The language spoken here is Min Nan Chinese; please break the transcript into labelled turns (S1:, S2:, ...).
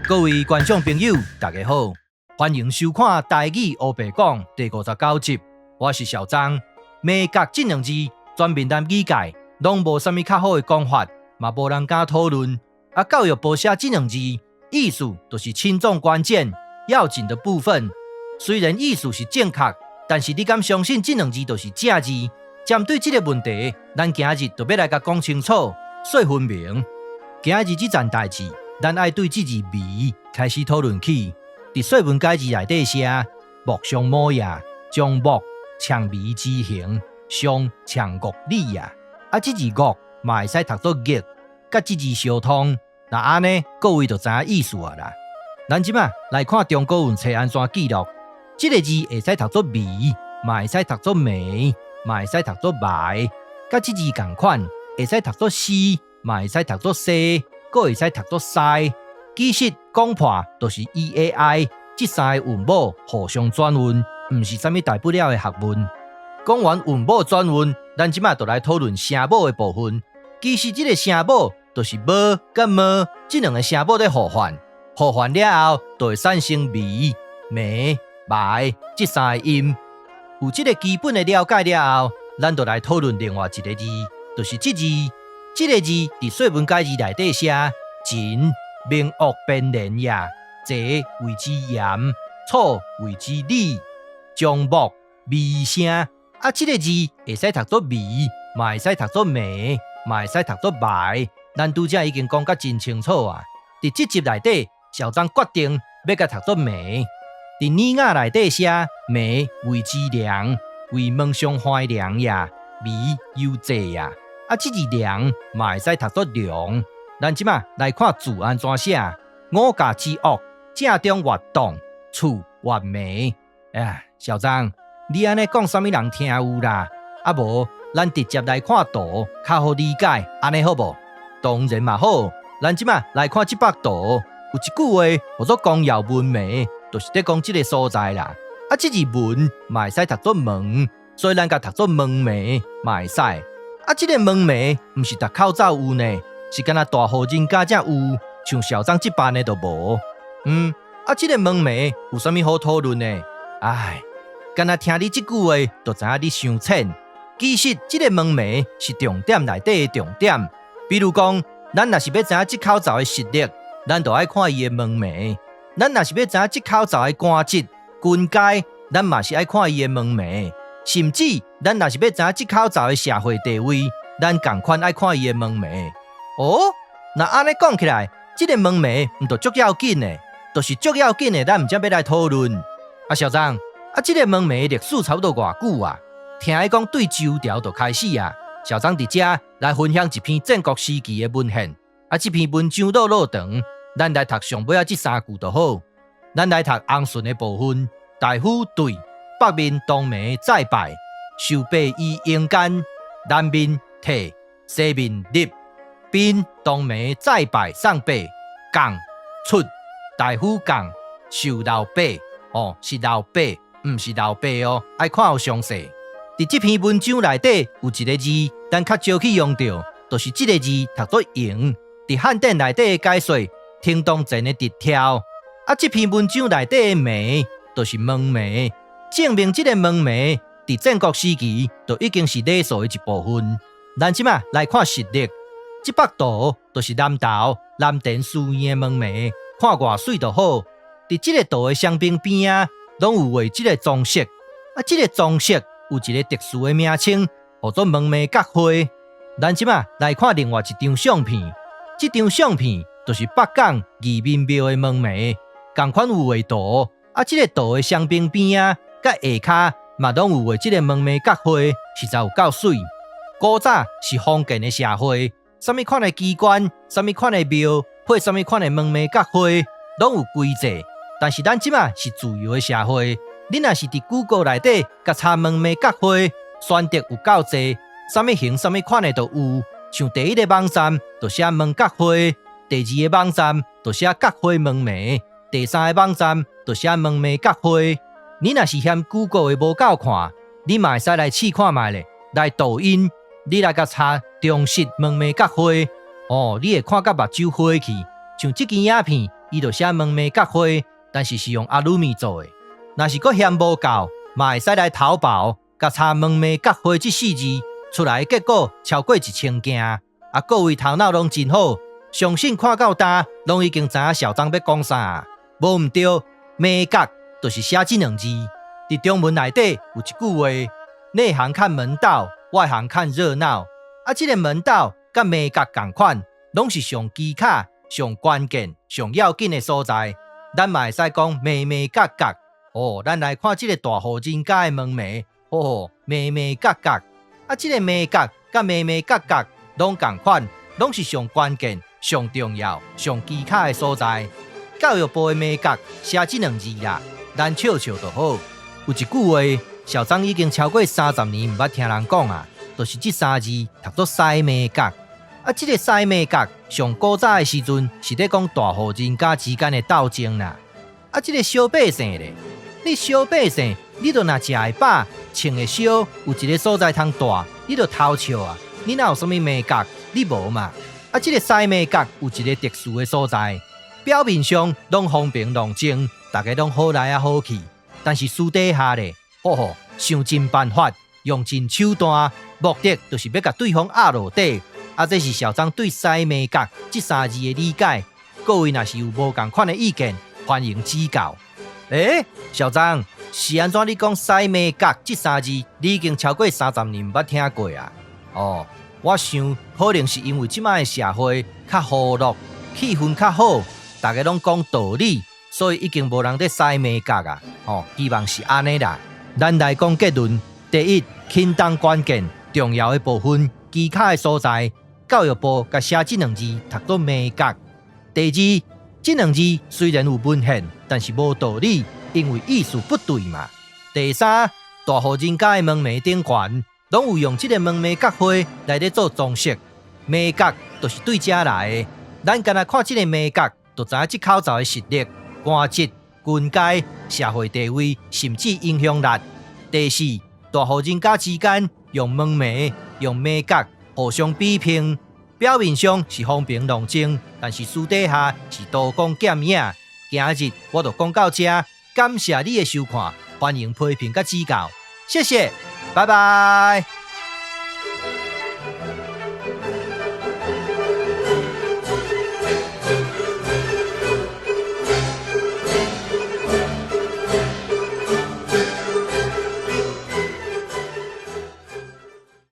S1: 各位觀眾朋友，大家好，歡迎收看《台語烏白講》第59集，我是小張。眉角這兩字，全閩南語界攏無啥物較好的講法，嘛無人敢討論。啊，教育部寫這兩字，意思就是輕重關鍵、要緊的部分。雖然意思是正確，但是你敢相信這兩字就是正字？針對這個問題，咱今日就欲來共講清楚，說分明。今日這件代誌，咱愛對這字眉開始討論起。佇《說文解字》內底寫：木上毛也，將木象眉之形，上象樂理也。啊，這字樂嘛會使讀做樂，佮這字相通。若按呢，各位就知影意思啊啦。咱這馬來看中國文冊按怎記錄，這个字會使讀做眉，嘛會使讀做眉，嘛會使讀做眉，佮這字仝款，會使讀做絲，嘛會使讀做西，閣會使讀做西。其實講破就是 E A I 這三个韻母互相轉韻，毋是啥物大不了的學問。講完韻母轉韻，咱這馬就來討論聲母的部分。其實這个聲母就是無佮麼這兩个聲母咧互換，互換了後就會產生眉、眉、眉這三个音。有這个基本的了解了後，咱就來討論另外一个字，就是這字。這个字佇《說文解字》內底寫：秦明樂邊連也，齊謂之言，楚謂之理，將木眉聲。啊，這个字會使讀做眉，嘛會使讀做眉，嘛會使讀做眉。咱拄才已經講甲真清楚啊！佇這集內底，小張決定欲共讀做眉。佇《爾雅》內底寫：眉謂之梁，為門上橫梁也，眉猶濟也。啊，這字梁嘛會使讀做梁。咱這馬來看字按怎寫：五家之樂，正中悅動，次悅眉。哎，小張，你按呢講，啥物人聽有啦？啊無，咱直接來看圖，較好理解，按呢好無？當然嘛好。咱這馬來看這幅圖，有一句話號做公窯門楣，就是咧講這个所在啦。啊，這字門嘛會使讀做門，所以咱共讀做門楣嘛會使。啊，這个門楣毋是逐口罩有呢，是干焦大戶人家才有，像小張這般的就無。啊，這个門楣有啥物好討論的？唉，干焦聽你這句話，就知影你傷淺。其實這个門楣是重點內底的重點。比如講，咱若是欲知影這口罩的實力，咱就愛看伊的門楣；咱若是欲知影這口罩的官職、軍階，咱嘛是愛看伊的門楣。甚至咱若是欲知影這口罩的社會地位，咱仝款愛看伊的門楣。哦，若按呢講起來，這个門楣毋就足要緊的，就是足要緊的，咱毋才欲來討論。啊，小張，啊，這个門楣歷史差不多偌久啊？聽伊講對周朝就開始啊。小張佇遮來分享一篇戰國時期的文獻。啊，這篇文章落落長，咱來讀上尾仔這三句就好。咱來讀洪順的部分：大夫對北面東楣再拜，受白以迎干；南面退，西面入。賓東楣再拜送白，共出大夫共受老伯哦，是老伯，毋是老爸哦，愛看有詳細。佇這篇文章內底有一个字，咱較少去用著，就是這个字讀做營。佇漢典內底的解說，聽當前的直跳。啊，這篇文章內底的楣，就是門楣，證明這个門楣佇戰國時期就已經是禮數的一部分。咱這馬來看實例，這幅圖就是南投南田書院的門楣，看偌媠就好。佇這个圖的雙邊邊仔，攏有畫這个裝飾。啊，這个裝飾有一个特殊的名稱，號做門楣角花。咱這馬來看另外一張相片，這張相片就是北港義民廟的門楣，仝款有畫圖。啊，這个圖的雙邊邊仔佮下跤嘛攏有畫這个門楣角花，實在有夠媠。古早是封建的社會，啥物款的機關，啥物款的廟，配啥物款的門楣角花，攏有規制。但是咱這馬是自由的社會，你若是佇 Google 內底共查門楣角花，選擇有夠濟，啥物型、啥物款的都有。像第一个網站就寫門角花，第二个網站就寫角花門楣，第三个網站就寫門楣角花。你若是嫌 Google 的無夠看，你嘛會使來試看覓咧。來抖音，你來共查中式門楣角花，哦，你會看甲目睭花去。像這支影片，伊就寫門楣佮花，但是是用阿魯米做的。若是閣嫌無夠，嘛會使來淘寶，共查門楣佮花這四字，出來的結果超過1000件。啊，各位頭腦攏真好，相信看到今，攏已經知影小張欲講啥。無毋對，眉角就是寫這兩字。佇中文內底有一句話：內行看門道，外行看熱鬧。啊，這个門道佮眉角仝款，攏是上機卡、上關鍵、上要緊的所在。咱嘛會使講眉眉角角。哦，咱來看這个大戶人家的門楣，哦，眉眉角角。啊，這个眉角佮眉眉角角攏仝款，攏是上關鍵、上重要、上機卡的所在。教育部的眉角寫這兩字啦，咱笑笑就好。有一句話，小張已經超過30年毋捌聽人講啊，就是這三字讀做屎眉角。啊，這个屎眉角上古早的時陣是咧講大戶人家之間的鬥爭啦。啊，這个小百姓咧，你小百姓，你都若食會飽，穿會燒，有一个所在通蹛，你就偷笑啊！你哪有啥物眉角？你無嘛？啊，這个屎眉角有一个特殊的所在，表面上攏風平浪靜，大家攏好來啊好去。但是私底下咧，吼吼，想盡辦法，用盡手段，目的就是欲共對方壓落底。啊，這是小張對屎眉角這三字的理解。各位若是有無仝款的意見，歡迎指教。欸，小張，是按怎你講屎眉角這三字，你已經超過30年毋捌聽過啊？哦，我想可能是因為這擺的社會較和樂，氣氛較好，大家攏講道理。所以已經無人咧屎眉角啊！吼，希望是按呢啦。咱來講結論：第一，輕重關鍵重要的部分，機卡的所在，教育部共寫這兩字讀做眉角。第二，這兩字雖然有文獻，但是無道理，因為意思不對嘛。第三，大戶人家的門楣頂懸，攏有用這个門楣佮花來咧做裝飾。眉角就是對這來的，咱干焦看這个眉角，就知影這口罩的實力、官職、軍階、社會地位，甚至影響力。第四，大戶人家之間用門楣、用眉角互相比拼，表面上是風平浪靜，但是私底下是刀光劍影。今日我就講到這，感謝你的收看，歡迎批評佮指教，謝謝，拜拜。